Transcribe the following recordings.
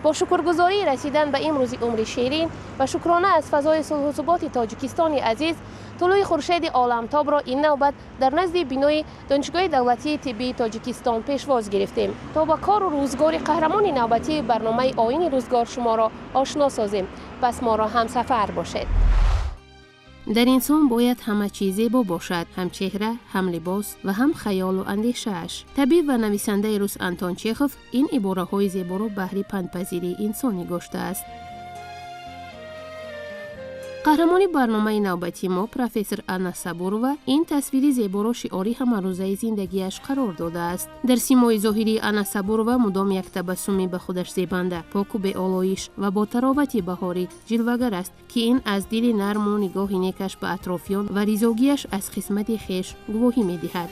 Бо шукргузории расидан ба имрӯзи умри ширин ва шукрона аз фазои сулҳу суботи Тоҷикистони азиз, тулӯи хуршеди оламтобро ин навбат дар назди бинои Донишгоҳи давлатии тиббии Тоҷикистон пешвоз гирифтем, то ба кору рӯзгори қаҳрамони навбатии барномаи «Оини рӯзгор» шуморо ошно созем. Пас моро ҳамсафар бошед. Дар инсон бояд ҳама чиз зебо бошад: ҳам чеҳра, ҳам либос ва ҳам хаёлу андешааш. Табиб ва нависандаи рус Антон Чехов ин ибораҳои зеборо баҳри пандпазирии инсон нигоштааст. Қаҳрамони барномаи навбатии мо, профессор Анна Сабурова, ин тасвири зеборо шиори ҳамарӯзаи зиндагиаш қарор додааст. Дар симои зоҳирии Анна Сабурова мудом як табассуми ба худаш зебанда, поку беолоиш ва бо таровати баҳорӣ ҷилвагар аст, ки ин аз дили нарму нигоҳи некаш ба атрофиён ва ризогиаш аз қисмати хеш гувоҳӣ медиҳад.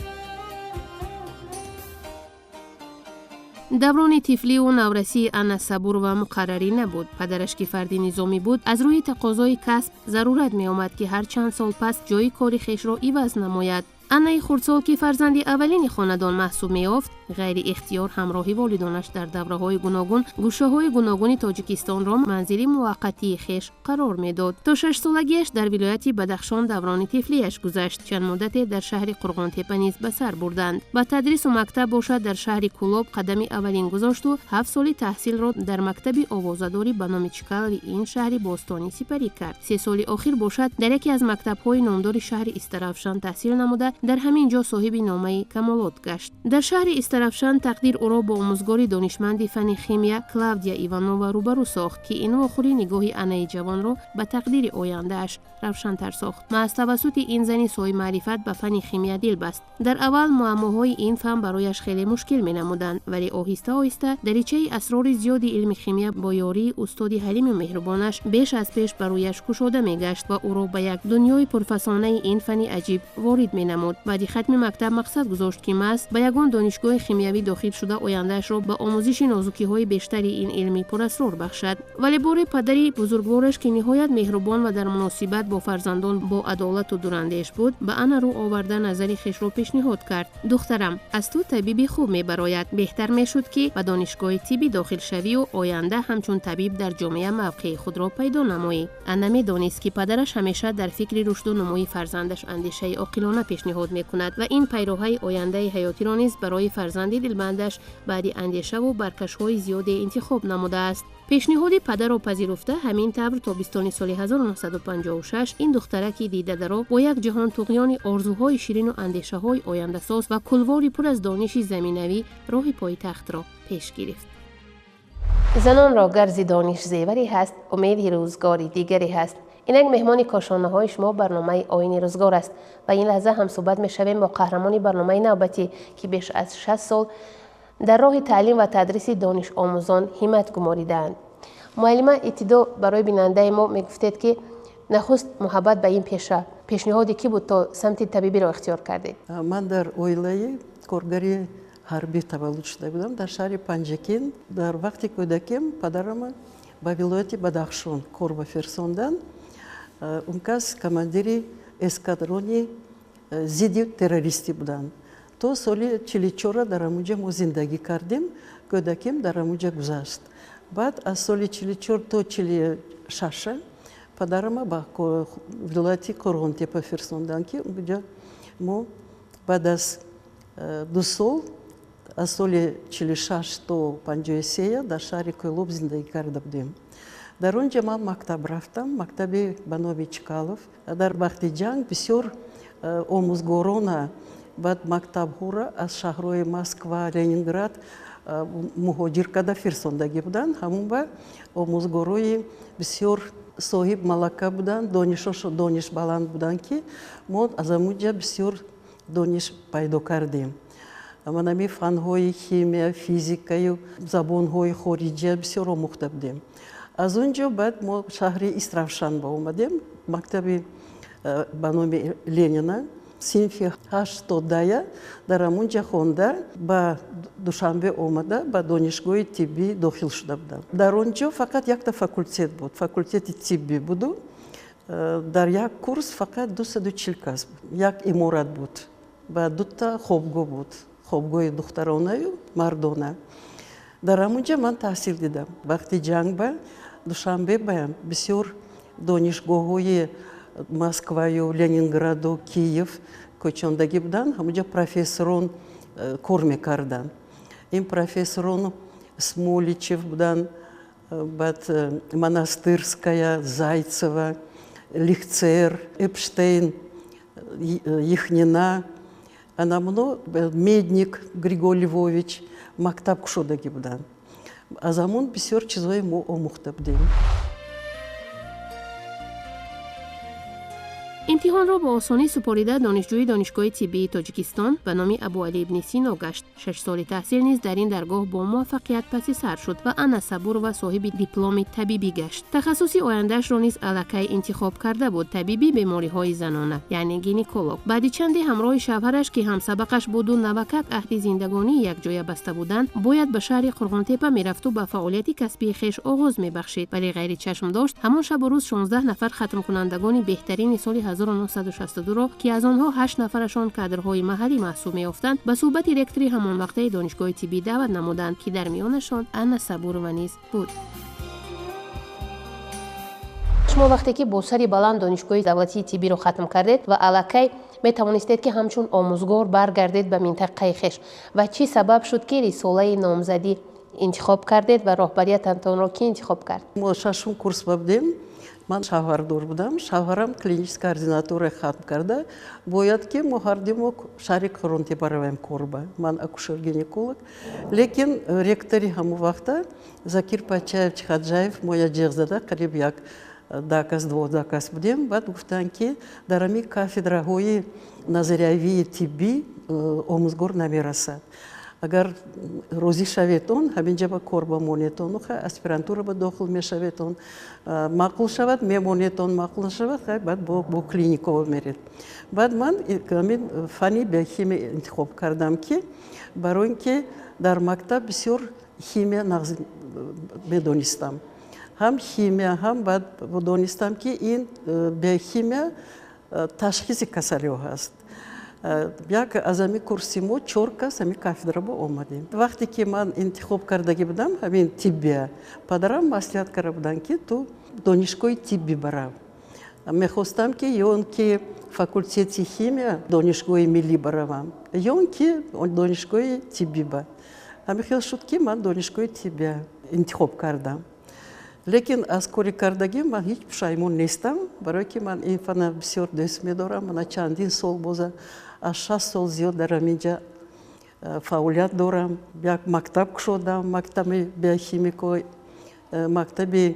Даврони тифливу наврасии Анна Сабурова муқаррарӣ набуд. Падараш, ки фарди низомӣ буд, аз рӯи тақозои касб зарурат меомад, ки ҳар чанд сол пас ҷои кори хешро иваз намояд. Аннаи хурдсол, ки фарзанди аввалини хонадон маҳсуб меёфт, ғайри ихтиёр ҳамроҳи волидонаш дар давраҳои гуногун гӯшаҳои гуногуни Тоҷикистонро манзили муваққатии хеш қарор медод. То 6-солагиаш дар вилояти Бадахшон даврони тифлиаш гузашт. Чанд муддате дар шаҳри Қурғонтепа низ ба сар бурданд. Ба тадрису мактаб бошад, дар шаҳри Кӯлоб қадами аввалин гузошту 7 соли таҳсилро дар мактаби овозадорӣ ба номи Чкалови ин шаҳри бостонӣ сипарӣ кард. 3 соли охир бошад, дар яке аз мактабҳои номдори шаҳри Истаравшан таҳсил намуда, дар ҳамин ҷо соҳиби номаи камолот гашт. Дар шаҳри Истаравшан тақдир ӯро бо омӯзгори донишманди фанни химия Клавдия Иванова рӯбарӯ сохт, ки ин вохӯрӣ нигоҳи Аннаи ҷавонро ба тақдири ояндааш равшантар сохт. Маҳз тавассути ин зани соҳибмаърифат ба фанни химия дил баст. Дар аввал муаммоҳои ин фан барояш хеле мушкил менамуданд, вале оҳиста оҳиста даричаи асрори зиёди илми химия бо ёрии устоди ҳалиму меҳрубонаш беш аз пеш ба рӯяш кушода мегашт ва ӯро ба як дунёи пурфасонаи ин фанни аҷиб ворид менамуд. Баъди хатми мактаб мақсад гузошт, ки маҳз ба ягон донишгоҳи химиявӣ дохил шуда, ояндаашро ба омӯзиши нозукиҳои бештари ин илми пурасрор бахшад. Вале боре падари бузургвораш, ки ниҳоят меҳрубон ва дар муносибат бо фарзандон бо адолату дурандеш буд, ба Ана рӯ оварда, назари хешро пешниҳод кард: «Духтарам, аз ту табиби хуб мебарояд. Беҳтар мешуд, ки ба донишгоҳи тиббӣ дохил шавию оянда ҳамчун табиб дар ҷомеа мавқеи худро пайдо намоӣ». Ана медонист, ки падараш ҳамеша дар фикри рушду нумӯи фарзандаш андешаи оқилона пешниҳод мекунад ва ин пайроҳаи ояндаи ҳаётиро низ барои фарзанди дилбандаш баъди андешаву баркашҳои зиёде интихоб намудааст. Пешниҳоди падарро пазируфта, ҳамин тавр тобистони соли 1956 ин духтараки дидадаро бо як ҷаҳон туғёни орзуҳои ширину андешаҳои ояндасоз ва кулвори пур аз дониши заминавӣ роҳи пойтахтро пеш гирифт. Занонро гарзи дониш зеваре ҳаст, умеди рӯзгори дигаре ҳаст. Инак меҳмони кошонаҳои шумо барномаи «Оини рӯзгор» аст ва ин лаҳза ҳамсӯҳбат мешавем бо қаҳрамони барномаи навбатӣ, ки беш аз 60 сол дар роҳи таълим ва тадриси донишомӯзон ҳиммат гуморидаанд. Муаллима, ибтидо барои бинандаи мо мегуфтед, ки нахуст муҳаббат ба ин пеша, пешниҳоди кӣ буд, то самти табибиро ихтиёр кардед? Ман дар оилаи коргари ҳарбӣ таваллуд шуда будам, дар шаҳри Панҷакент. Дар вақти кӯдаким падарама ба вилояти Бадахшон кор ба фирсонданд. Он кас командири эскадрони зидди террористӣ буданд. То соли 44-а дар ҳамунҷа мо зиндагӣ кардем. Кӯдаким дар ҳамунҷа гузашт. Баъд аз соли 44 то 46-а падарама ба вилояти Қурғонтепа фирсонданд, ки онҷа мо баъд аз 2 сол, аз соли 46 то 53-я, дар шаҳри Кӯлоб зиндагӣ карда будем. Дар он ҷо ман мактаб рафтам, мактаби ба номи Чкалов. Дар вақти ҷанг бисёр омӯзгорона, баъд мактабҳоро аз шаҳрҳои Москва, Ленинград муҳоҷир карда фирсондагӣ буданд. Ҳамон ба омӯзгорои бисёр соҳиб малака буданд, донишошо дониш баланд буданд, ки мо аз ҳамун ҷа бисёр дониш пайдо кардем. Манами фанҳои химия, физикаю забонҳои хориҷия бисёр омӯхта будем. Аз он ҷо баъд мо шаҳри Истравшан ба омадем, мактаби ба номи Ленина, синфи 8 то 10-я дар ҳамун ҷа хонда, ба Душанбе омада, ба донишгоҳи тиббӣ дохил шуда будам. Дар он ҷо фақат якта факултет буд, факултети тиббӣ буду дар як курс фақат 240 кас буд. Як иморат буд ва дута хобгоҳ буд, хобгоҳи духтаронаю мардона. Дар ҳамунҷа ман таҳсил дидам. Вақти ҷанг ба Душанбе ба бисёр донишгоҳҳои Москваю, Ленинграду, Киев кӯчондагӣ буданд. Ҳамунҷа профессорон кор мекарданд. Ин профессорон Смоличев буданд, баъд Монастырская, Зайцева, Лихцер, Эпштейн, Яхнина, анамуно Медник Григорий Львович мактаб кушодагӣ буданд. Аз ҳамон бисёр чизҳое мо омӯхта будем. Имтиҳонро бо осонӣ супорида донишҷӯи Донишгоҳи тиббии Тоҷикистон ба номи Абуалӣ ибни Сино гашт. 6 соли таҳсил низ дар ин даргоҳ бо муваффақият паси сар шуд ва Анна Сабурова соҳиби дипломи табибӣ гашт. Тахассуси ояндаашро низ аллакай интихоб карда буд: табиби бемориҳои занона, яъне гинеколог. Баъди чанде ҳамроҳи шавҳараш, ки ҳамсабақаш буду навакак аҳди зиндагонии якҷоя баста буданд, бояд ба шаҳри Қурғонтепа мерафту ба фаъолияти касбии хеш оғоз мебахшид. Вале ғайри чашм дошт, ҳамон шабу рӯз 16 нафар хатмкунандагони беҳтарини соли 1962-ро, ки аз онҳо 8 нафарашон кадрҳои маҳаллӣ маҳсуб меёфтанд, ба суҳбати ректори ҳамонвақтаи Донишгоҳи тиббӣ даъват намуданд, ки дар миёнашон Анна Сабурова низ буд. Шумо вақте ки бо сари баланд Донишгоҳи давлатии тиббиро хатм кардед ва аллакай метавонистед, ки ҳамчун омӯзгор баргардед ба минтақаи хеш, ва чӣ сабаб шуд, ки рисолаи номзадӣ интихоб кардед ва роҳбариятантонро кӣ интихоб кард? Мо шашум курс будем. Ман шавҳардор будам. Шавҳарам клиническая ординатура хатм карда. Бояд ки мо ҳарду мо шаҳри Қурғонтепа равем корба. Ман акушер-гинеколог. Лекин ректори ҳамон вақта Закир Пачаевич Хаджаев моя ҷеғ зада, қариб як дакас, дво дакас будем. Баъд гуфтанд, ки дар ҳамин кафедраҳои назариявии тиббӣ омӯзгор намерасад. Агар розӣ шаветон, ҳаминҷа ба кор бамонетон, аспирантура ба дохил мешаветон, маъқул шавад мемонетон, маъқул нашавад, баъд бо клиникова меред. Баъд ман ҳамин фанни биохимия интихоб кардам, ки барои ин ки дар мактаб бисёр химия нағз медонистам. Ҳам химия, ҳам баъд донистам, ки ин биохимия ташхиси касалиҳо ҳаст. Як аз ҳамин курси мо 4 кас ҳамин кафедра бо омадем. Вақте ки ман интихоб кардагӣ будам ҳамин тиббия, падарам маслиҳат карда буданд, ки ту донишгоҳи тиббӣ барав. Мехостам, ки ё он ки факултети химия донишгоҳи миллӣ баравам, ё он ки донишгоҳи тиббӣ ба. Ҳамин хел шуд, ки ман донишгоҳи тиббия интихоб кардам. Лекин аз кори кардагӣ ман ҳеҷ пушаймон нестам, барое ки ман ин фана бисёр дӯст медорам. Мана чандин сол боза, аз 6 сол зиёд дар ҳаминҷа фаъолият дорам. Як мактаб кушодам, мактаби биохимико, мактабе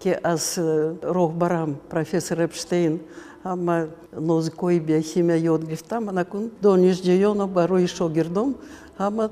ки аз роҳбарам профессор Эпштейн ҳама нозикҳои биохимия ёд гирифтам. Манакун донишҷӯёну барои шогирдом ҳама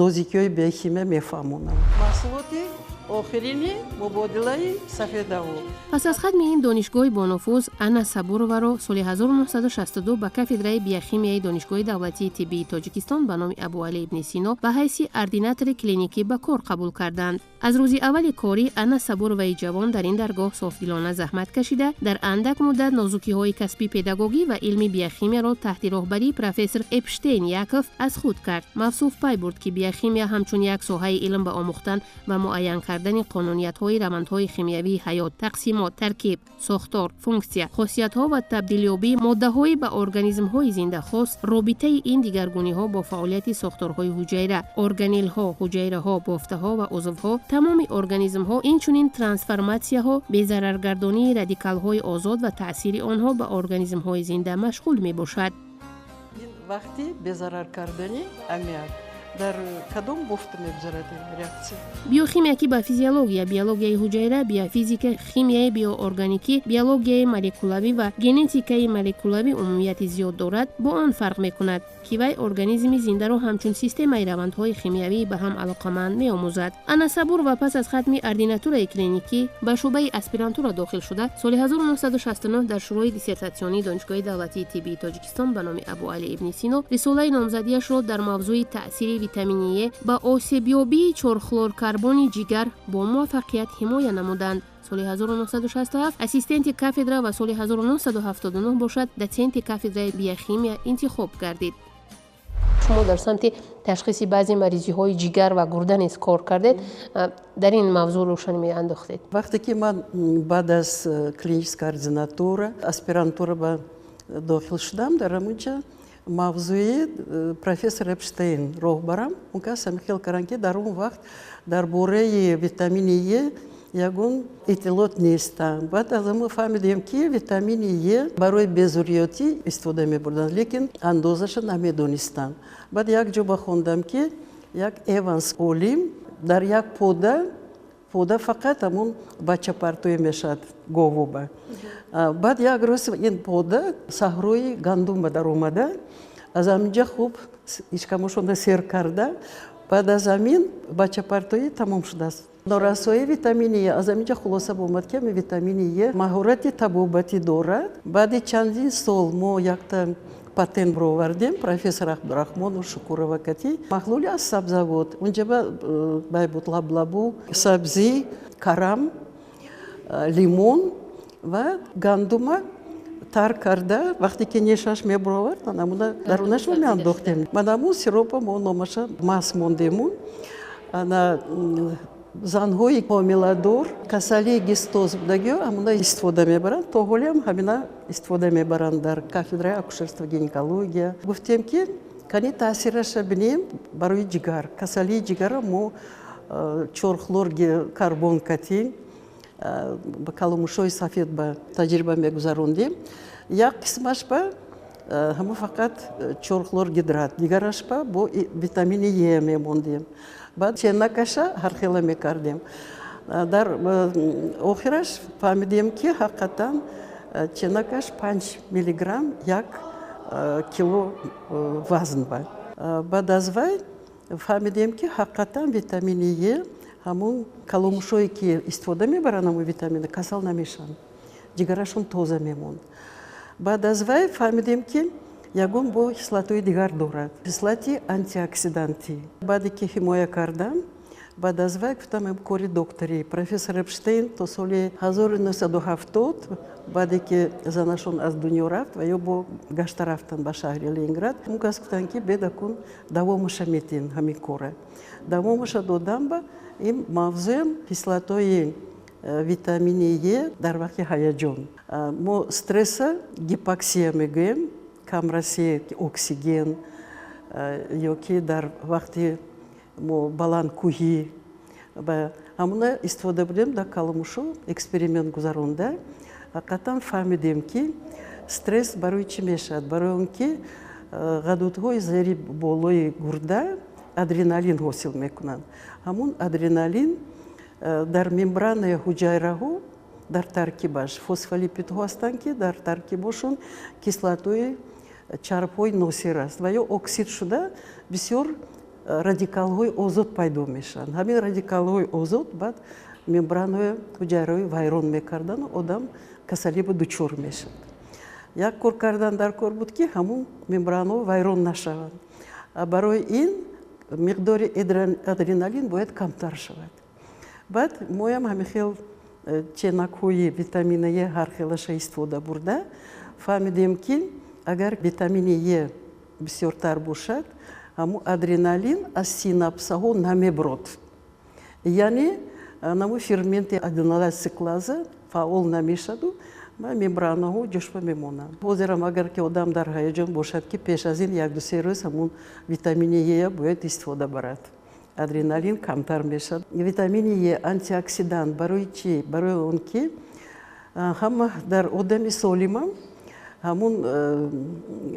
нозикиҳои биохимия мефаҳмонам. Маҳсулоти охирини мубодилаи сафедаҳо. Пас аз хатми ин донишгоҳи бонуфуз, Анна Сабуроваро соли 1962 ба кафедраи биохимияи Донишгоҳи давлатии тиббии Тоҷикистон ба номи Абуалӣ ибни Сино ба ҳайси ординатори клиникӣ ба кор қабул карданд. Аз рӯзи аввали корӣ Анна Сабуроваи ҷавон дар ин даргоҳ софдилона заҳмат кашида, дар андак муддат нозукиҳои касби педагогӣ ва илми биохимияро таҳти роҳбарии профессор Эпштейн Яков аз худ кард. Мавсуф пай бурд, ки биохимия ҳамчун як соҳаи илм ба омӯхтан ва муайян кардани қонуниятҳои равандҳои химиявии ҳаёт, тақсимот, таркиб, сохтор, функсия, хосиятҳо ва табдилёбии моддаҳои ба организмҳои зинда хос, робитаи ин дигаргуниҳо бо фаъолияти сохторҳои ҳуҷайра, органелҳо, ҳуҷайраҳо, бофтаҳо ва узвҳо, тамоми организмҳо, инчунин трансформатсияҳо, безараргардонии радикалҳои озод ва таъсири онҳо ба организмҳои зинда машғул мебошад. Ин вақти безарар кардани аммиак дар кадом бофта мегузарад ин реаксия? Биохимия, ки ба физиология, биологияи ҳуҷайра, биофизика, химияи биоорганикӣ, биологияи молекулавӣ ва генетикаи молекулавӣ умумияти зиёд дорад, бо он фарқ мекунад, ки вай организми зиндаро ҳамчун системаи равандҳои химиявии ба ҳам алоқаманд меомӯзад. Анна Сабурова пас аз хатми ординатураи клиникӣ ба шӯъбаи аспирантура дохил шуда, соли 1969 дар Шӯрои диссертатсионии Донишгоҳи давлатии тиббии Тоҷикистон ба номи Абуалӣ ибни Сино рисолаи номзадиашро дар мавзӯи таъсири витамини Е ба осебёбии чорхлоркарбони ҷигар бо муваффақият ҳимоя намуданд. Соли 1967 ассистенти кафедра ва соли 1979 бошад дотсенти кафедраи биохимия интихоб гардид. Шумо дар самти ташхиси баъзе маризиҳои ҷигар ва гурда низ кор кардед. Дар ин мавзӯъ рӯшанӣ меандохтед. Вақте ки ман баъд аз клиническая ординатура, аспирантура ба дохил шудам, дар ҳамунҷа мавзӯи профессор Эпштейн роҳбарам, он кас ҳамин хел карданд, ки дар он вақт дар бораи витамини Е ягон иттилоот нестанд. Баъд аз мо фаҳмидем, ки витамини Е барои безурётӣ истифода мебурданд, лекин андозаша намедонистанд. Баъд як ҷо бахондам, ки як Эванс олим дар як пода фақат ҳамун бачапартоӣ мешавад говоба. Баъд як рӯз ин пода саҳрои гандум ба даромада, аз ҳаминҷа хуб ишкамошонда сер карда, баъд аз ҳамин бачапартоӣ тамом шудааст. Норасоии витамини Е. Аз ҳаминҷа хулоса омад, ки витамини Е маҳорати табобатӣ дорад. Баъди чандин сол мо якта патент бировардем, профессор Абдурахмонов, Шукурова кати, маҳлули аз сабзавот. Унҷа бай буд: лаблабу, сабзӣ, карам, лимон ва гандума тар карда, вақте ки нешаш мебировард, намуна дарунашро меандохтем. Манамун сиропа мо номаша мас мондему. Ана занҳои ҳомиладор, касалии гестоз будагиё ҳамуна истифода мебаранд. То ҳолиам ҳамина истифода мебаранд дар кафедраи акушерство, гинекология. Гуфтем, ки кани таъсираша бинем барои ҷигар. Касалии ҷигара мо чорхлор карбон кати ба каломушҳои сафед ба таҷриба мегузарондем. Як қисмаш ба ҳамун фақат чорхлоргидрат, дигараш ба бо витамини Е мемондем. Баъд ченакаша ҳархела мекардем. Дар охираш фаҳмидем, ки ҳақиқатан ченакаш 5 миллиграмм 1 кило вазн ба. Баъд аз вай фаҳмидем, ки ҳақиқатан витамини Е, ҳамун каломушҳое ки истифода мебаранд ҳамун витамина, касал намешаванд, ҷигарашон тоза мемонд. Баъд аз вай фаҳмидем, ки ягон бо хислатҳои дигар дорад, хислати антиоксидантӣ. Баъде ки ҳимоя кардам, баъд аз вай гуфтам, кори докторӣ. Профессор Эпштейн то соли 1970, баъде ки занашон аз дунё рафт ва ё бо гашта рафтанд ба шаҳри Ленинград, он кас гуфтанд, ки бедакун давомаша метин. Ҳамин кора давомаша додам. Ба ин мавзӯем хислатҳои витамини Е дар вақти ҳаяҷон. Мо стресса гипоксия мегӯем, камрасии оксиген ё ки дар вақти мо баландкӯҳӣ ба ҳамуна истифода будем. Дар каломушо эксперимент гузаронда, ҳақиқатан фаҳмидем, ки стресс барои чӣ мешавад. Барои он ки ғадудҳои зери болои гурда адреналин ҳосил мекунанд. Ҳамун адреналин дар мембранаи ҳуҷайраҳо, дар таркибаш фосфолипидҳо ҳастанд, ки дар таркибошон кислотаи чарбҳои носир аст ва ё оксид шуда, бисёр радикалҳои озод пайдо мешаванд. Ҳамин радикалҳои озод баъд мембранаи ҳуҷайраҳои вайрон мекардану одам касалӣ ба дучор мешавад. Як кор кардан дар кор буд, ки ҳамун мембранаҳо вайрон нашаванд. Барои ин миқдори адреналин бояд камтар шавад. Баъд моям ҳамин хел ченакҳои витамини Е ҳархелаша истифода бурда, фаҳмидем, ки агар витамини Е бисёртар бошад, ҳамун адреналин аз синапсаҳо намеброд, яъне наму ферменти аденилатциклаза фаъол намешаду ва мембранаҳо ҷошпа мемонанд. Ҳозирам агар ки одам дар ҳаяҷон бошад, ки пеш аз ин 1-2-3 рӯз ҳамун витамини Е бояд истифода барад, адреналин камтар мешавад. Витамини Е антиоксидант барои чӣ? Барои он ки ҳама дар одами солимам ҳамун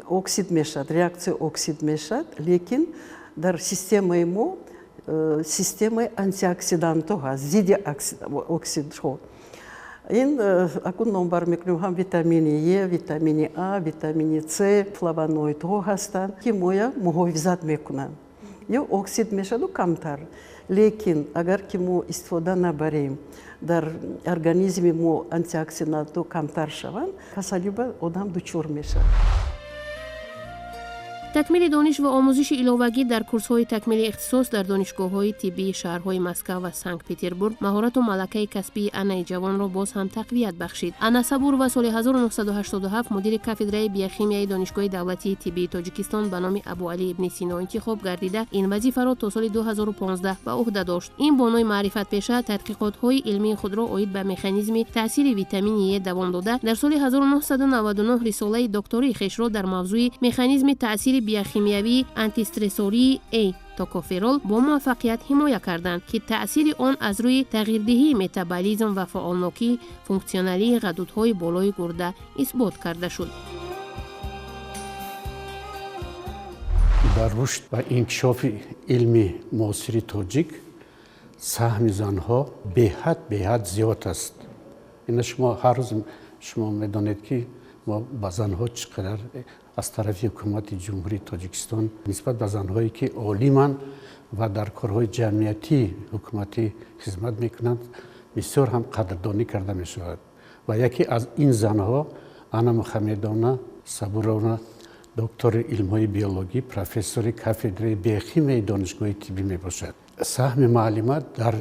оксид мешавад, реаксия оксид мешавад, лекин дар системаи мо системаи антиоксидантҳо ҳаст, зидди оксидҳо. Ин акун номбар мекунем: ҳам витамини Е, витамини А, витамини С, флавоноидҳо ҳастанд, ки моя муҳофизат мекунанд. Ё оксид мешаваду камтар, лекин агар ки мо истифода набарем, дар организми мо антиоксидантҳо камтар шаванд, касалӣ ба одам дучор мешавад. Такмили дониш ва омӯзиши иловагӣ дар курсҳои такмили ихтисос дар донишгоҳҳои тиббии шаҳрҳои Москва ва Санкт-Петербург маҳорату малакаи касбии Аннаи ҷавонро боз ҳам тақвият бахшид. Анна Сабурова соли 1987 мудири кафедраи биохимияи Донишгоҳи давлатии тиббии Тоҷикистон ба номи Абуалӣ ибни Сино интихоб гардида, ин вазифаро то соли 2015 ба ӯҳда дошт. Ин бонои маърифатпеша тадқиқотҳои илмии худро оид ба механизми таъсири витамини Е давом дода, дар соли 1999 рисолаи доктории хешро дар мавзӯи механизми таъсири биохимиявии антистрессории Е токоферол бо муваффақият ҳимоя карданд, ки таъсири он аз рӯи тағйирдиҳии метаболизм ва фаъолнокии функсионалии ғадудҳои болои гурда исбот карда шуд. Дар рушд ва инкишофи илми муосири тоҷик саҳми занҳо беҳад зиёд аст. Ина шумо ҳар рӯз шумо медонед, ки мо ба занҳо чӣ қадар аз тарафи ҳукумати Ҷумҳурии Тоҷикистон нисбат ба занҳое, ки олиманд ва дар корҳои ҷамъиятии ҳукуматӣ хизмат мекунанд, бисёр ҳам қадрдонӣ карда мешавад. Ва яке аз ин занҳо Анна Мухаммедовна Сабуровна, доктори илмҳои биологӣ, профессори кафедраи биохимияи Донишгоҳи тиббӣ мебошад. Саҳми муаллима дар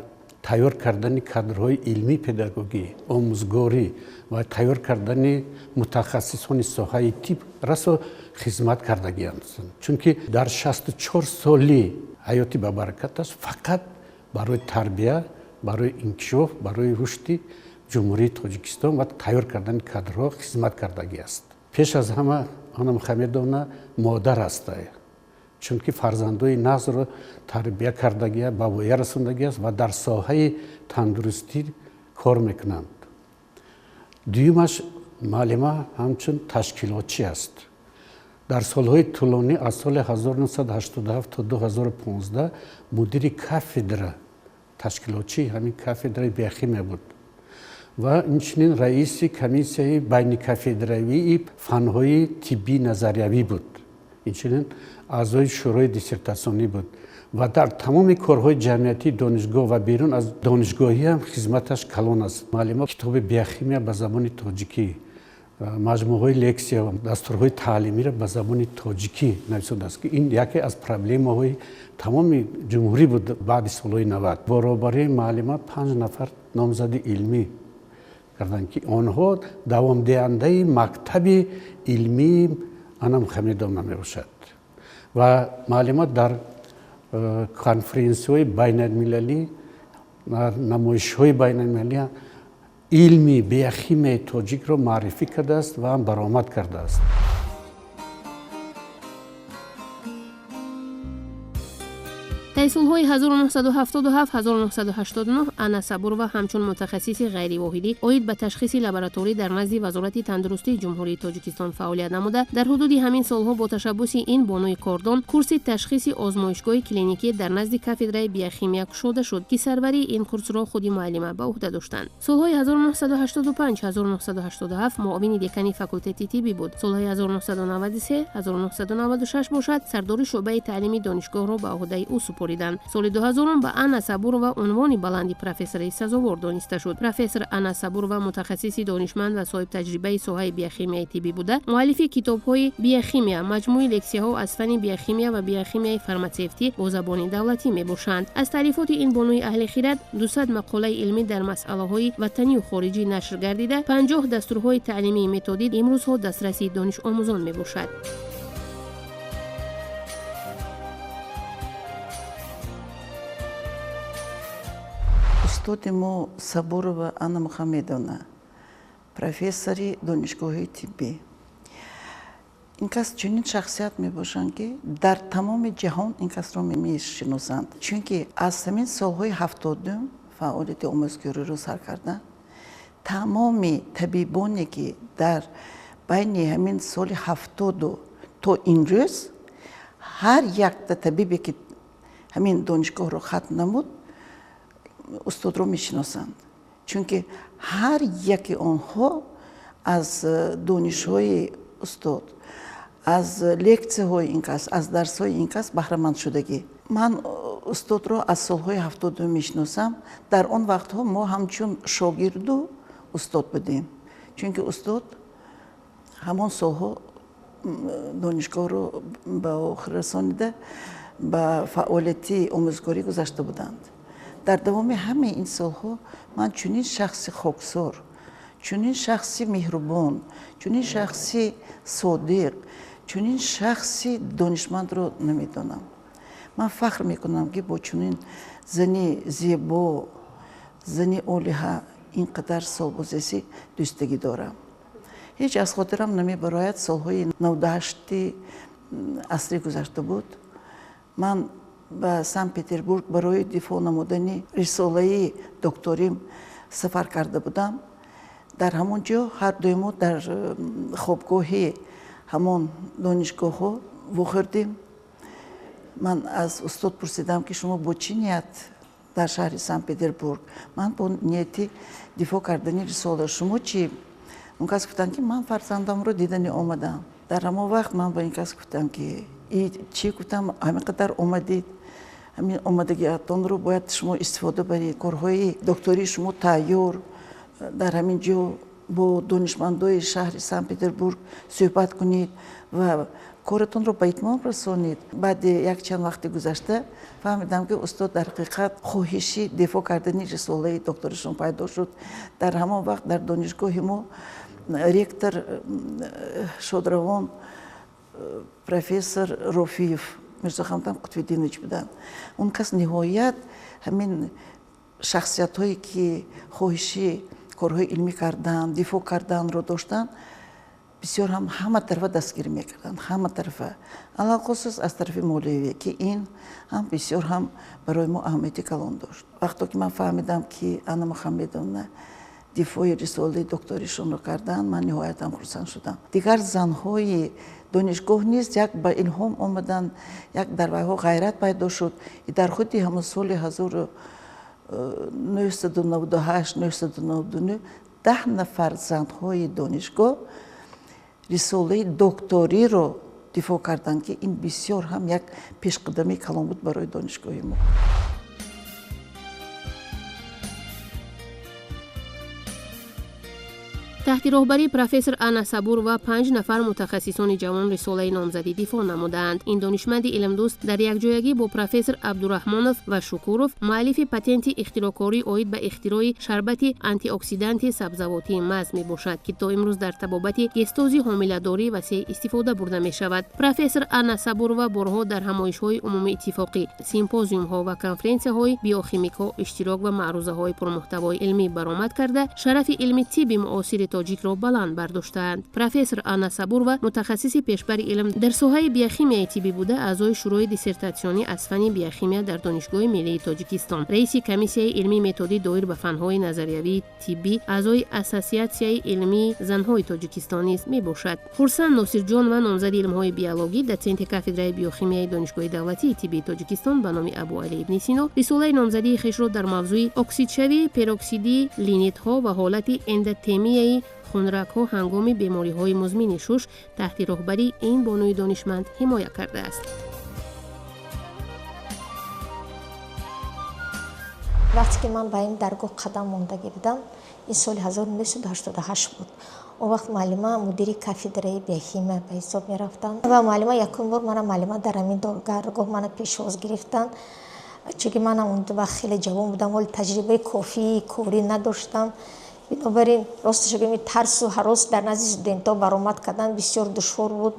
тайёр кардани кадрҳои илмии педагогӣ, омӯзгорӣ ва тайёр кардани мутахассисони соҳаи тиб расо хизмат кардагианд. Чунки дар 64 соли ҳаёти бабаракаташ фақат барои тарбия, барои инкишоф, барои рушди Ҷумҳурии Тоҷикистон ва тайёр кардани кадрҳо хизмат кардагӣ аст. Пеш аз ҳама Анна Мухаммедовна модар аст, чунки фарзандои назрро тарбия кардагия, ба воя расондагиаст ва дар соҳаи тандурустӣ кор мекунанд. Дуюмаш, муаллима ҳамчун ташкилотчӣ аст. Дар солҳои тӯлонӣ аз соли 1987 то 2015 мудири кафедра, ташкилотчии ҳамин кафедраи биохимия буд ва инчунин раиси комиссияи байникафедравии фанҳои тиббии назариявӣ буд. Инчунин аъзои шӯрои диссертатсионӣ буд ва дар тамоми корҳои ҷамъиятии донишгоҳ ва берун аз донишгоҳӣ ҳам хизматаш калон аст. Муаллима китоби биохимия ба забони тоҷикӣ, маҷмӯаҳои лексия, дастурҳои таълимиро ба забони тоҷикӣ нависондааст, ки ин яке аз проблемаҳои тамоми ҷумҳурӣ буд баъди солҳои 90. Баробарии муаллима 5 нафар номзади илмӣ карданд, ки онҳо давомдиҳандаи мактаби илмии Анна Мухаммедовна мебошад. Ва муаллима дар конференсияҳои байналмилалӣ, намоишҳои байналмилалӣ илми биохимияи тоҷикро муаррифӣ кардааст ва ҳам баромад кардааст. Таи солҳои 1977-1989 Анна Сабурова ҳамчун мутахассиси ғайривоҳидӣ оид ба ташхиси лабораторӣ дар назди Вазорати тандурустии Ҷумҳурии Тоҷикистон фаъолият намуда, дар ҳудуди ҳамин солҳо бо ташаббуси ин бонуи кордон курси ташхиси озмоишгоҳи клиникӣ дар назди кафедраи биохимия кушода шуд, ки сарварии ин курсро худи муаллима ба ӯҳда доштанд. Солҳои 1985-1987 муовини декани факултети тиббӣ буд. Солҳои 1993-1996 бошад, сардори шӯъбаи таълими донишгоҳро ба ӯҳдаи ӯ супорид. Соли 2000 ба Анна Сабурова унвони баланди профессори сазовор дониста шуд. Профессор Анна Сабурова мутахассиси донишманд ва соҳибтаҷрибаи соҳаи биохимияи тиббӣ буда, муаллифи китобҳои биохимия, маҷмӯи лексияҳо аз фанни биохимия ва биохимияи фарматсевтӣ бо забони давлатӣ мебошанд. Аз таълифоти ин бонуи аҳли хират 200 мақолаи илмӣ дар масъалаҳои ватанию хориҷӣ нашр гардида, 50 дастурҳои таълимии методӣ имрӯзҳо дастраси донишомӯзон мебошад. Устоди мо Сабурова Анна Мухаммедовна, профессори донишгоҳи тиббӣ. Ин кас чунин шахсият мебошанд, ки дар тамоми ҷаҳон ин касро мешиносанд, чунки аз ҳамин солҳои 70 фаъолияти омӯзгориро сар карда, тамоми табибоне, ки дар байни ҳамин соли 70 то имрӯз ҳар якта табибе, ки ҳамин донишгоҳро хатм намуд, устодро мешиносанд, чунки ҳар яке онҳо аз донишҳои устод, аз лексияҳои ин кас, аз дарсҳои ин кас баҳраманд шудагӣ. Ман устодро аз солҳои 70 мешиносам. Дар он вақтҳо мо ҳамчун шогирду устод будем, чунки устод ҳамон солҳо Донишгоҳро ба охир расонида, ба фаъолияти омӯзгорӣ гузашта буданд. Дар давоми ҳамаи ин солҳо ман чунин шахси хоксор, чунин шахси меҳрубон, чунин шахси содиқ, чунин шахси донишмандро намедонам. Ман фахр мекунам, ки бо чунин зани зебо, зани олиҳа ин қадар сол бозеси дӯстагӣ дорам. Ҳеҷ аз хотирам намебарояд, солҳои 98 асри гузашта буд. Ман ба Санкт-Петербург барои дифоъ намудани рисолаи докторим сафар карда будам. Дар ҳамон ҷо ҳар дуи мо дар хобгоҳи ҳамон донишгоҳҳо вохӯрдем. Ман аз устод пурсидам, ки шумо бо чӣ ният дар шаҳри Санкт-Петербург? Ман бо нияти дифоъ кардани рисола. Шумо чӣ? Он кас гуфтанд, ки ман фарзандамро дидани омадам. Дар ҳамон вақт ман ба ин кас гуфтам, ки чӣ гуфтам, ҳамин қадар омадед, ҳамин омадагиатонро бояд шумо истифода баред, корҳои доктории шумо тайёр, дар ҳамин ҷо бо донишмандои шаҳри Санкт-Петербург суҳбат кунед ва коратонро ба итмом расонед. Баъди якчанд вақти гузашта фаҳмидам, ки устод дар ҳақиқат хоҳиши дифоъ кардани рисолаи докторишон пайдо шуд. Дар ҳамон вақт дар донишгоҳи мо ректор шодравон профессор Рофиев Мирзохамдам Қутбиддинович буданд. Он кас ниҳоят ҳамин шахсиятҳое, ки хоҳиши корҳои илмӣ кардан, дифоъ карданро доштанд, бисёр ҳам ҳама тарафа дастгирӣ мекарданд, ҳама тарафа, алалхусус аз тарафи молиявӣ, ки ин ҳам бисёр ҳам барои мо аҳамияти калон дошт. Вақто ки ман фаҳмидам, ки Анна Мухаммедовна дифои рисолаи докторишонро карданд, ман ниҳоятам хурсанд шудам. Дигар занҳои донишгоҳ низ як ба илҳом омаданд, як дар вайҳо ғайрат пайдо шуд. Дар худи ҳамон соли 1998, 999 10 нафар занҳои донишгоҳ рисолаи докториро дифоъ карданд, ки ин бисёр ҳам як пешқадамии калон буд барои донишгоҳи мо. Таҳти роҳбарии профессор Анна Сабурова 5 нафар мутахассисони ҷавон рисолаи номзадӣ дифоъ намудаанд. Ин донишманди илмдӯст дар якҷоягӣ бо профессор Абдураҳмонов ва Шукуров муаллифи патенти ихтироъкорӣ оид ба ихтирои шарбати антиоксиданти сабзавотии маз мебошад, ки то имрӯз дар табобати гестози ҳомиладорӣ васеъ истифода бурда мешавад. Профессор Анна Сабурова борҳо дар ҳамоишҳои умумииттифоқӣ, симпозиумҳо ва конференсияҳои биохимикҳо иштирок ва маърузаҳои пурмуҳтавои илмӣ баромад карда, шарафи илми тибби муосири тоҷикро баланд бардоштаанд. Профессор Анна Сабурова мутахассиси пешбари илм дар соҳаи биохимияи тиббӣ буда, аъзои шӯрои диссертатсионӣ аз фанни биохимия дар Донишгоҳи миллии Тоҷикистон, раиси комиссияи илмии методӣ доир ба фанҳои назариявии тиббӣ, аъзои ассотсиатсияи илмии занҳои Тоҷикистон низ мебошад. Хурсанд Носирҷонова номзади илмҳои биологӣ, дотсенти кафедраи биохимияи Донишгоҳи давлатии тиббии Тоҷикистон ба номи Абуалӣ ибни Сино рисолаи номзадии хешро дар мавзӯи оксидшавии пероксидии линитҳо ва ҳолати эндотемияи хунрагҳо ҳангоми бемориҳои музмини шуш таҳти роҳбарии ин бонуи донишманд ҳимоя кардааст. Вақте ки ман ба ин даргоҳ қадам мондагӣ будам, ин соли 1988 буд. Он вақт муаллима мудири кафедраи биохимия ба ҳисоб мерафтанд ва муаллима якум бор мана муаллима дар ҳамин даргоҳ мана пешвоз гирифтанд, чунки манам он вақт хеле ҷавон будам, ҳоли таҷрибаи кофии корӣ надоштам. Бинобар ин росташ гӯем, тарсу ҳарос дар назди студентҳо баромад кардан бисёр душвор буд.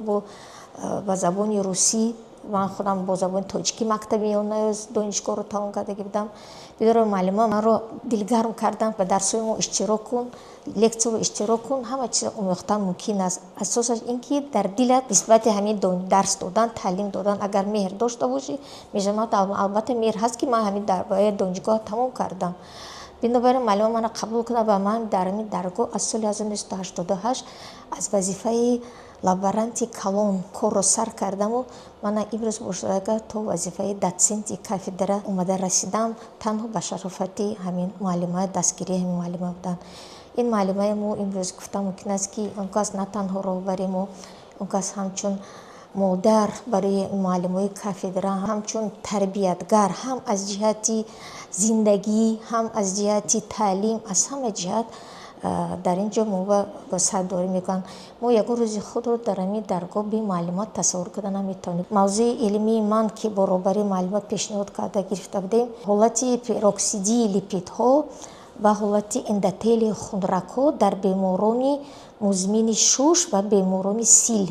Ба забони русӣ, ман худам бо забони тоҷикӣ мактаби миёна донишгоҳро тамом кардагӣ будам. Бинобар муаллима манро дилгарм карданд, ба дарсҳои мо иштирок кун, лексияро иштирок кун, ҳама чиз омӯхтан мумкин аст. Асосаш ин ки дар дилат нисбати ҳамин дарс додан, таълим додан агар меҳр дошта бошӣ, мешавад. Албатта меҳр ҳаст, ки ман ҳамин донишгоҳ тамом кардам. Бинобар ин муаллима маро қабул карданд ва ман дар ҳамин даргоҳ аз соли 1988 аз вазифаи лаборанти калон корро сар кардаму мана имрӯз бошад то вазифаи дотсенти кафедра омада расидам. Танҳо ба шарофати ҳамин муаллима, дастгирии ҳамин муаллима буданд. Ин муаллимаи мо имрӯз гуфта мумкин аст, ки он кас на танҳо роҳбари мо, он кас ҳамчун модар барои муаллимои кафедра, ҳамчун тарбиятгар, ҳам аз ҷиҳати зиндагӣ, ҳам аз ҷиҳати таълим, аз ҳама ҷиҳат Дар ин ҷо мо ба сардорӣ мекунанд. Мо ягон рӯзи худро дар ҳамин даргоҳ бе муаллима тасаввур карда наметавонем. Мавзӯи илмии ман, ки бо роҳбарии муаллима пешниҳод карда гирифта будем, ҳолати пероксидии липидҳо ва ҳолати эндотелии хунрагҳо дар беморони музмини шуш ва беморони сил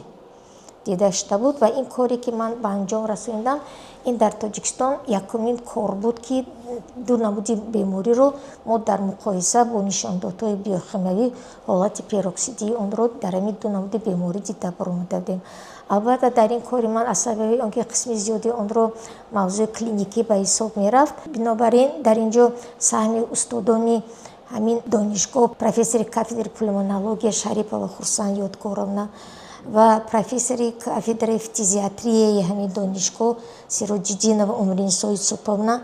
дида шуда буд. Ва ин коре, ки ман ба анҷом расондам, ин дар Тоҷикистон якумин кор буд, ки ду намуди бемориро мо дар муқоиса бо нишондодҳои биохимиявӣ ҳолати пероксидии онро дар ҳамин ду намуди беморӣ дида баромада будем. Албатта, дар ин кори ман аз сабаби он ки қисми зиёди онро мавзӯи клиникӣ ба ҳисоб мерафт, бинобар ин дар ин ҷо саҳми устодони ҳамин донишгоҳ, профессори кафедраи пулмонология Шарипова Хурсанд Ёдгоровна ва профессори кафедраи фтизиатрияи ҳамин донишгоҳ Сироҷиддинова Умринисо Юсуповна,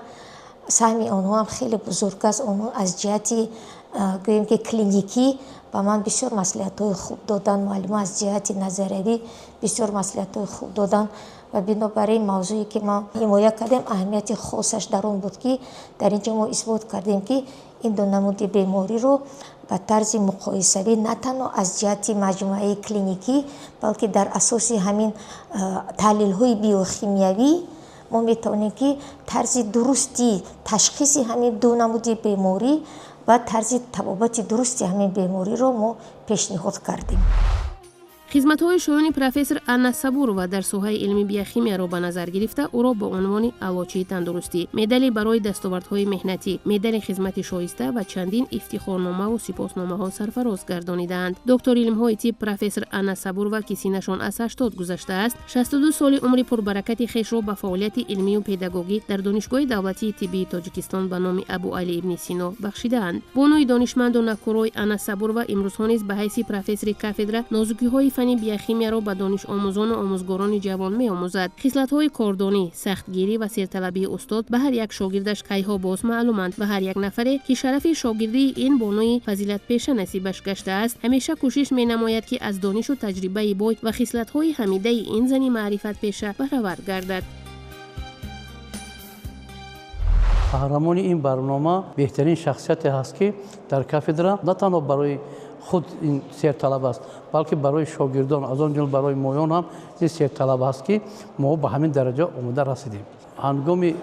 саҳми онҳо ҳам хеле бузург аст. Онҳо аз ҷиҳати, гӯем ки, клиникӣ ба ман бисёр маслиҳатҳои хуб доданд, муаллима аз ҷиҳати назариявӣ бисёр маслиҳатҳои хуб доданд. Ва бинобар ин мавзӯе, ки мо ҳимоя кардем, аҳамияти хосаш дар он буд, ки дар ин ҷо мо исбот кардем, ки ин ду намуди бемориро ба тарзи муқоисавӣ на танҳо аз ҷиҳати маҷмӯаи клиникӣ, балки дар асоси ҳамин таҳлилҳои биохимиявӣ мо метавонем, ки тарзи дурусти ташхиси ҳамин ду намуди беморӣ ва тарзи табобати дурусти ҳамин бемориро мо пешниҳод кардем. Хизматҳои шоёни профессор Анна Сабурова дар соҳаи илми биохимияро ба назар гирифта, ӯро бо унвони Аълочии тандурустӣ, медали барои дастовардҳои меҳнатӣ, медали хизмати шоиста ва чандин ифтихорномаву сипосномаҳо сарфароз гардонидаанд. Доктори илмҳои тиб профессор Анна Сабурова, ки синнашон аз 80 гузаштааст, 62 соли умри пурбаракати хешро ба фаъолияти илмию педагогӣ дар Донишгоҳи давлатии тиббии Тоҷикистон ба номи Абуалӣ ибни Сино бахшидаанд. Бонуи донишманду накӯрой Анна Сабурова имрӯзҳо низ ба ҳайси профессори кафедра нозукиҳои фани биохимияро ба донишомӯзону омӯзгорони ҷавон меомӯзад. Хислатҳои кордонӣ, сахтгирӣ ва серталабии устод ба ҳар як шогирдаш кайҳо боз маълуманд ва ҳар як нафаре, ки шарафи шогирдии ин бонуи фазилатпеша насибаш гаштааст, ҳамеша кӯшиш менамояд, ки аз донишу таҷрибаи бой ва хислатҳои ҳамидаи ин зани маърифатпеша баҳравар гардад. Қаҳрамони ин барнома беҳтарин шахсияте ҳаст, ки дар кафедра на танҳо барои худ ин серталаб аст, балки барои шогирдон, аз он ҷумла барои моён ҳам ин серталаб аст, ки мо ба ҳамин дараҷа омода расидем. Ҳангоми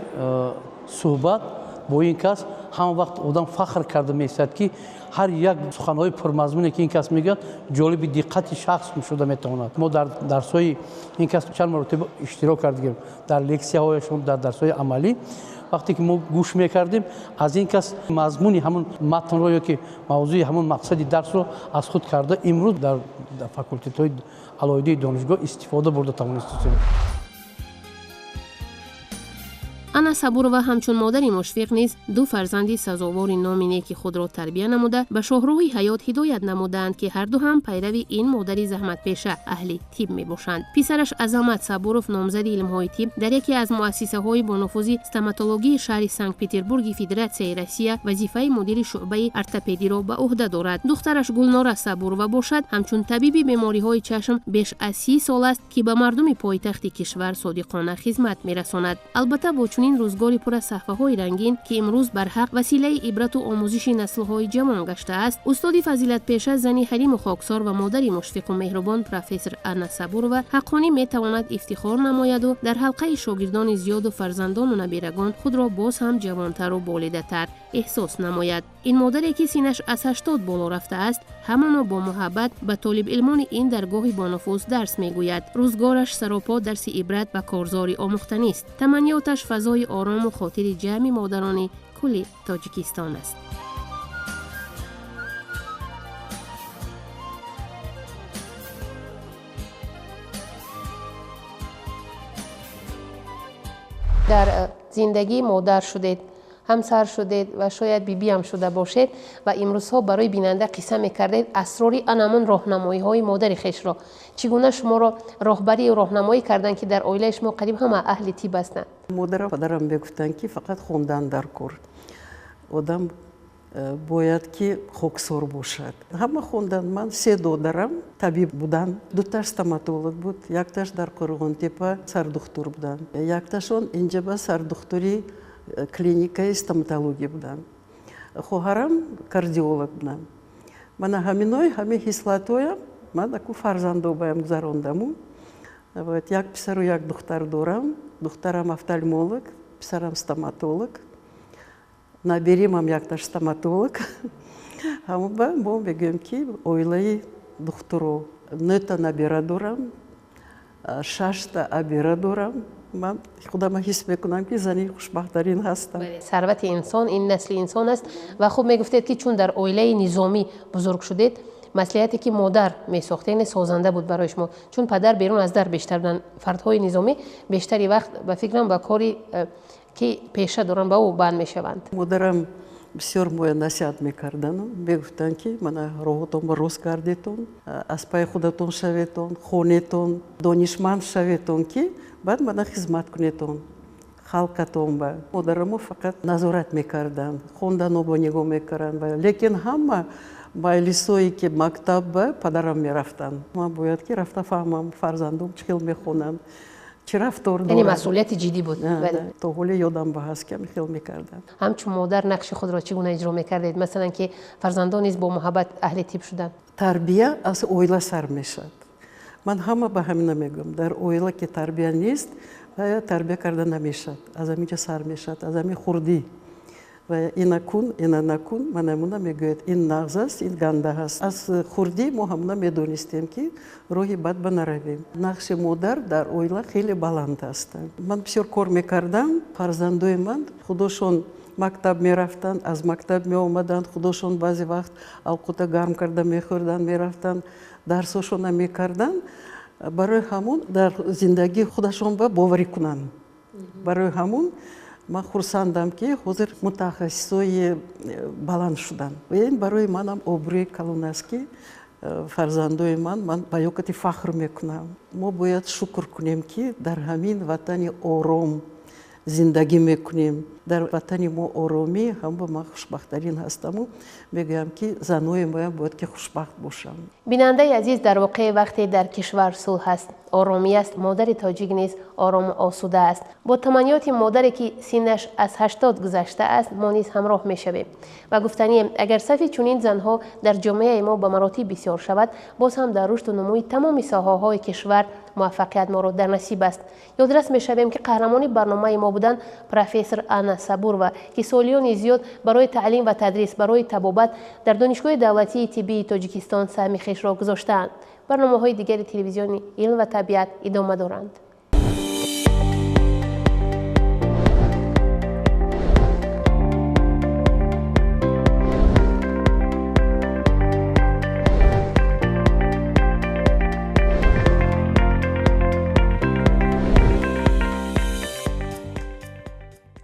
суҳбат бо ин кас ҳама вақт одам фахр карда меистад, ки ҳар як суханҳои пурмазмуне, ки ин кас мегӯяд, ҷолиби диққати шахс шуда метавонад. Мо дар дарсҳои ин кас чанд маротиба иштирок кардем, дар лексияҳояшон, дар дарсҳои амалӣ. Вақте ки мо гӯш мекардем, аз ин кас мазмуни ҳамон матнро ё ки мавзӯи ҳамон мақсади дарсро аз худ карда, имрӯз дар факултетҳои алоҳидаи донишгоҳ истифода бурда тавонистем. Анна Сабурова ҳамчун модари мушфиқ низ ду фарзанди сазовори номи неки худро тарбия намуда, ба шоҳроҳи ҳаёт ҳидоят намудаанд, ки ҳарду ҳам пайрави ин модари заҳматпеша, аҳли тиб мебошанд. Писараш Азамат Сабуров, номзади илмҳои тиб, дар яке аз муассисаҳои бонуфузи стоматологии шаҳри Санкт-Петербурги Федератсияи Россия вазифаи мудири шӯъбаи ортопедиро ба ӯҳда дорад. Духтараш Гулнора Сабурова бошад, ҳамчун табиби бемориҳои чашм беш аз 30 сол аст, ки ба мардуми пойтахти кишвар содиқона хизмат мерасонад. Албатта, бо чунин рӯзгори пур аз саҳфаҳои рангин, ки имрӯз барҳақ василаи ибрату омӯзиши наслҳои ҷавон гаштааст, устоди фазилатпеша, зани ҳалиму хоксор ва модари мушфиқу меҳрубон профессор Анна Сабурова ҳаққонӣ метавонад ифтихор намояду дар ҳалқаи шогирдони зиёду фарзандону набирагон худро боз ҳам ҷавонтару болидатар эҳсос намояд. Ин модаре, ки синнаш аз 80 боло рафтааст, ҳамоно бо муҳаббат ба толибилмони ин даргоҳи бонуфуз дарс мегӯяд. Рӯзгораш саропо дарси ибрат ва корзори омӯхтанист. Таманниёташ фазои орому хотири ҷамъи модарони кулли Тоҷикистон аст. Дар зиндагӣ модар шудед, ҳамсар шудед ва шояд бибиам шуда бошед ва имрӯзҳо барои бинанда қисса мекардед асрори анамун роҳнамоиҳои модари хешро. Чӣ гуна шуморо роҳбарию роҳнамоӣ карданд, ки дар оилаи шумо қариб ҳама аҳли тиб ҳастанд? Модарам, падарам мегуфтанд, ки фақат хондан дар кор, одам бояд ки хоксор бошад. Ҳама хондан. Ман се додарам табиб буданд, дуташ стоматолог буд, якташ дар Қурғонтепа сардухтур буданд, якташон инҷаба сардухтури клиникаи стоматология буданд, хоҳарам кардиолог буданд. Мана ҳаминой ҳамин хислатоям ман аку фарзандобаям гузарондаму. Як писару як духтар дорам. Духтарам офтальмолог, писарам стоматолог, наберимам якташ стоматолог. Ҳамоба мо мегӯем, ки оилаи духтуро. Нӯта набера дорам, шашта абера дорам. Ман худама ҳис мекунам, ки зани хушбахттарин ҳастам. Сарвати инсон ин насли инсон аст. Ва хуб мегуфтед, ки чун дар оилаи низомӣ бузург шудед, маслиҳате ки модар месохт, яъне созанда буд барои шумо, чун падар берун аз дар бештар буданд. Фардҳои низомӣ бештари вақт ба фикрам ба кори э, ки пеша доранд, ба ӯ банд мешаванд. Модарам бисёр моя насиҳат мекардану мегуфтанд, ки мана роҳотонро рост кардетон, аз пайи худатон шаветон, хонетон, донишманд шаветон, ки баъд мана хизмат кунетон халқатон. Ба модарамо фақат назорат мекарданд, хонданобо нигоҳ мекарданд, лекин ҳама маҷлисое ки мактаб ба падарам мерафтанд. Ман бояд ки рафта фаҳмам, фарзандом чӣ хел мехонанд, чӣ рафтор. Яъне масъулияти ҷиддӣ буд. То ҳоле ёдам ба ҳаст, ки хел мекардам. Ҳамчун модар нақши худро чӣ гуна иҷро мекардед, масалан, ки фарзандон низ бо муҳаббат аҳли тиб шуданд? Тарбия аз оила сар мешавад. Ман ҳама ба ҳамина мегӯям: дар оила ки тарбия нест, тарбия карда намешавад. Аз ҳаминҷа сар мешавад, аз ҳамин хурдӣ. Ва ина кун, ина накун, ман ҳамуна мегӯяд: ин нағз аст, ин ганда аст. Аз хурдӣ мо ҳамуна медонистем, ки роҳи бад ба наравем. Нақши модар дар оила хеле баланд аст. Ман бисёр кор мекардам, фарзандои ман худошон мактаб мерафтанд, аз мактаб меомаданд, худошон баъзе вақт авқота гарм карда мехӯрданд, мерафтанд, дарсошона мекарданд. Барои ҳамун дар зиндагии худашон ба боварӣ кунанд. Барои ҳамун ман хурсандам, ки ҳозир мутахассисои баланд шуданд. Ин барои манам обрӯи калон аст, ки фарзандои ман ба ёкати фахр мекунам. Мо бояд шукр кунем, ки дар ҳамин ватани ором зиндагӣ мекунем. Дар ватани мо оромӣ, ҳама ман хушбахттарин ҳастаму мегӯям, ки занои моям бояд ки хушбахт бошанд. Бинандаи азиз, дар воқеъ вақте дар кишвар сулҳ аст, оромӣ аст, модари тоҷик низ орому осуда аст. Бо таманниёти модаре, ки синнаш аз 80 гузашта аст, мо низ ҳамроҳ мешавем. Ва гуфтанием, агар сафи чунин занҳо дар ҷомеаи мо ба маротиб бисёр шавад, боз ҳам дар рушду нумӯи тамоми соҳаҳои кишвар муваффақият моро дар насиб аст. Ёдрас мешавем, ки қаҳрамони барномаи мо буданд профессор Анна Сабурова, ки солиёни зиёд барои таълим ва тадрис, барои табобат дар Донишгоҳи давлатии тиббии Тоҷикистон саҳми хешро гузоштаанд. Барномаҳои дигари телевизиони «Илм ва табиат» идома доранд.